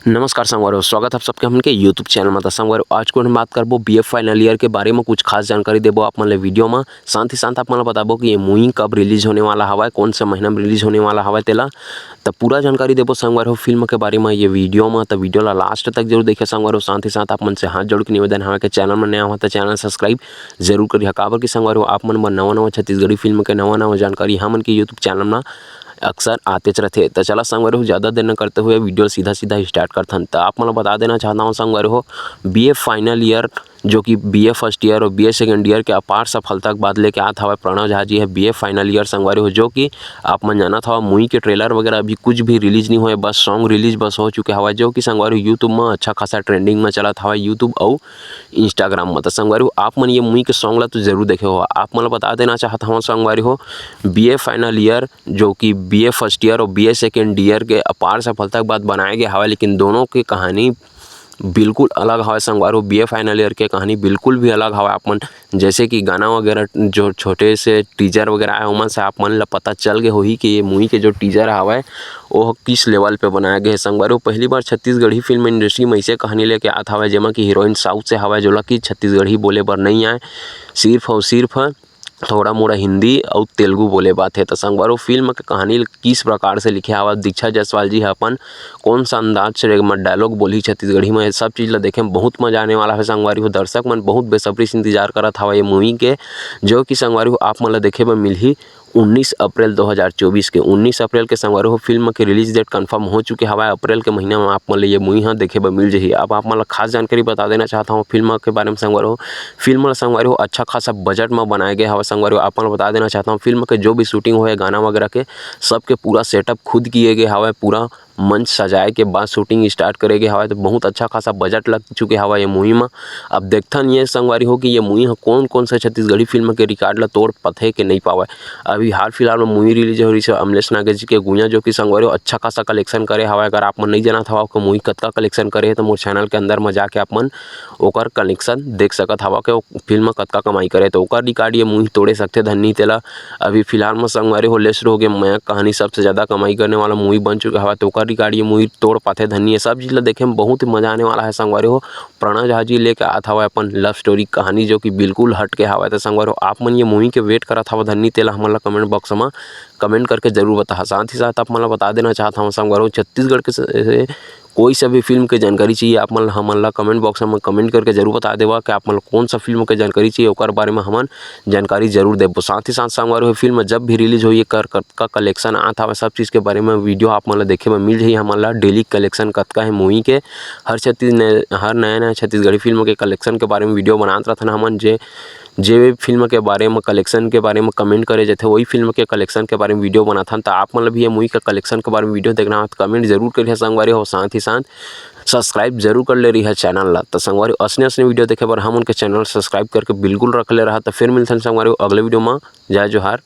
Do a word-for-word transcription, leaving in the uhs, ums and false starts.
नमस्कार संगवारी हो, स्वागत है आप सबके हमन के YouTube चैनल में। तो संगवारी हो, आज को हम बात करबो बीए फाइनल ईयर के बारे में, कुछ खास जानकारी देबो आप मन ले वीडियो में। साथ ही साथ आप मन ल बताबो कि ये मूवी कब रिलीज होने वाला हवय, कौन से महीना में रिलीज होने वाला हवय तेला। तो पूरा जानकारी देबो संगवारी हो फिल्म के बारे में ये वीडियो में। तो वीडियो ला लास्ट तक जरूर देखिए संगवारी हो। साथ ही साथ आप मन से हाथ जोड़ के निवेदन हवय कि चैनल में नया हो तो चैनल सब्सक्राइब जरूर करिए, काबर कि संगवारी हो आप मन बर नवा नवा छत्तीसगढ़ी फिल्म के नवा नवा जानकारी हमन के YouTube चैनल में अक्सर आतेच रथे। तो चला संगवारी हो, ज़्यादा देर न करते हुए वीडियो सीधा सीधा स्टार्ट करथन। तो आप मन ल बता देना चाहता हूँ संगवारी हो, बीए फाइनल ईयर, जो कि बीए फर्स्ट ईयर और बीए सेकंड ईयर के अपार सफलता के बाद लेके आत हवय प्रणव झा जी ह बीए फाइनल ईयर संगवारी हो, जो कि आप मन जानत हवय मूवी के ट्रेलर वगैरह अभी कुछ भी रिलीज नहीं होए, बस सॉन्ग रिलीज बस हो चुके हवय, जो कि संगवारी हो YouTube में अच्छा खासा ट्रेंडिंग में चलत हवय, YouTube अउ Instagram में। तो संगवारी हो, आप मन ये मूवी के सॉन्ग ला तो जरूर देखे हो। आप मन ल बता देना चाहत हवं संगवारी हो, बीए फाइनल ईयर, जो कि बीए फर्स्ट ईयर और बीए सेकंड ईयर के अपार सफलता के बाद बनाए गए हवय, लेकिन दोनों के कहानी बिल्कुल अलग हवय संगवारी हो। बीए फाइनल ईयर के कहानी बिल्कुल भी अलग हवय। आप मन जैसे कि गाना वगैरह जो छोटे से टीजर वगैरह आए, ओमन से आप मन ल पता चल गए होही कि ये मूवी के जो टीजर हवय, वो किस लेवल पे बनाया गया है संगवारी हो। पहली बार छत्तीसगढ़ी फिल्म इंडस्ट्री में ऐसे कहानी लेके आत हवय, जेमा कि हीरोइन साउथ से हवय, जोला कि छत्तीसगढ़ी बोले बर नहीं आए, सिर्फ और सिर्फ थोड़ा मोड़ा हिंदी अउ तेलुगु बोले बात है। तो संगवारी हो, फिल्म के कहानी ल किस प्रकार से लिखे हवय, दीक्षा जायसवाल जी ह अपन कौन सा अंदाज से एमा डायलॉग बोलही छत्तीसगढ़ी में, ये सब चीज़ ल देखे में बहुत मजा आने वाला है संगवारी हो। दर्शक मन बहुत बेसब्री से इंतजार करत हवय ये मूवी के, जो कि संगवारी हो आप मन ल देखे बर मिलही उन्नीस अप्रैल दो हज़ार चौबीस के। उन्नीस अप्रैल के संगवारी हो फिल्म के रिलीज डेट कंफर्म हो चुके हवय। अप्रैल के महीना में आप मन ल ये मूवी ह देखे बर मिल जही। अब आप मन ल खास जानकारी बता देना चाहत हवं फिल्म के बारे में संगवारी हो। फिल्म ल संगवारी हो अच्छा खासा बजट में बनाए गए हवय संगवारी हो। आप मन ल बता देना चाहत हवं फिल्म के जो भी शूटिंग होए, गाना वगैरह के, सबके पूरा सेटअप खुद किए गए हवय। पूरा मंच सजाए के बाद शूटिंग स्टार्ट करे गए हवय, तो बहुत अच्छा खासा बजट लग चुके हवय ये मूवी में। अब देखथन ये संगवारी हो कि ये मूवी ह कौन कौन से छत्तीसगढ़ी फिल्म के रिकॉर्ड ला तोड़ पाथे के नहीं पावय। अभी हाल फिलहाल में मूवी रिलीज हो रही है अमलेश नागेश जी के गुइयां, जो कि संगवारी हो अच्छा खासा कलेक्शन करे हवय। अगर आप मन नहीं जानत हवय कि मूवी कतका कलेक्शन करे हे, तो मोर चैनल के अंदर में जाके आप मन ओकर कलेक्शन देख सकत हवय कि वो फिल्म कतका कमाई करे, तो ओकर रिकॉर्ड ये मूवी तोड़े सकथे धन्नी तेला। अभी फिलहाल में संगवारी हो लेस्ट हो गए मया कहानी सबसे ज़्यादा कमाई करने वाला मूवी बन चुका हवय, तो ओकर रिकॉर्ड ये मूवी तोड़ पाथे धन्नी। ये सब चीज़ ला देखे में बहुत ही मजा आने वाला है संगवारी हो। प्रणव झा जी लेके आत हवय अपन लव स्टोरी कहानी, जो कि बिल्कुल हट के हवय। तो संगवारी हो आप मन ये मूवी के वेट करत हवय धन्नी तेला हमन ला कमेंट बॉक्स में कमेंट करके जरूर बताहा। साथ ही साथ आप मन ला बता देना चाहत हवं संगवारी हो, छत्तीसगढ़ के से, से कोई सा भी फिल्म के जानकारी चाहिए आप मन ला, हमन ला कमेंट बॉक्स में कमेंट करके जरूर बता देवा कि आप मन ला कौन सा फिल्म के जानकारी चाहिए, ओकर बारे में हमन जानकारी जरूर देबो। साथ ही साथ संगवारी हो फिल्म जब भी रिलीज होही, एकर कतका कलेक्शन आत हवय, सब चीज़ के बारे में वीडियो आप मन ला देखे में मिल जाही। हमन ला डेली कलेक्शन कतका है मूवी के, हर छत्तीस ने-, हर नया नया छत्तीसगढ़ी फिल्म के कलेक्शन के बारे में वीडियो बनात रहथन हमन। जे जे फिल्म के बारे में, कलेक्शन के बारे में कमेंट करे जाथे, वही फिल्म के कलेक्शन के बारे में वीडियो बनाथन। तो आप मन ला भी ये मूवी का कलेक्शन के बारे में वीडियो देखना हो तो कमेंट जरूर करिए संगवारी हो। साथ ही साथ सब्सक्राइब जरूर कर ले रही है चैनल ला। तो संगवारी असने असने वीडियो देखे बर हमन के चैनल सब्सक्राइब करके बिल्कुल रख ले रहा। तो फिर मिलथन संगवारी हो अगले वीडियो में। जय जोहार।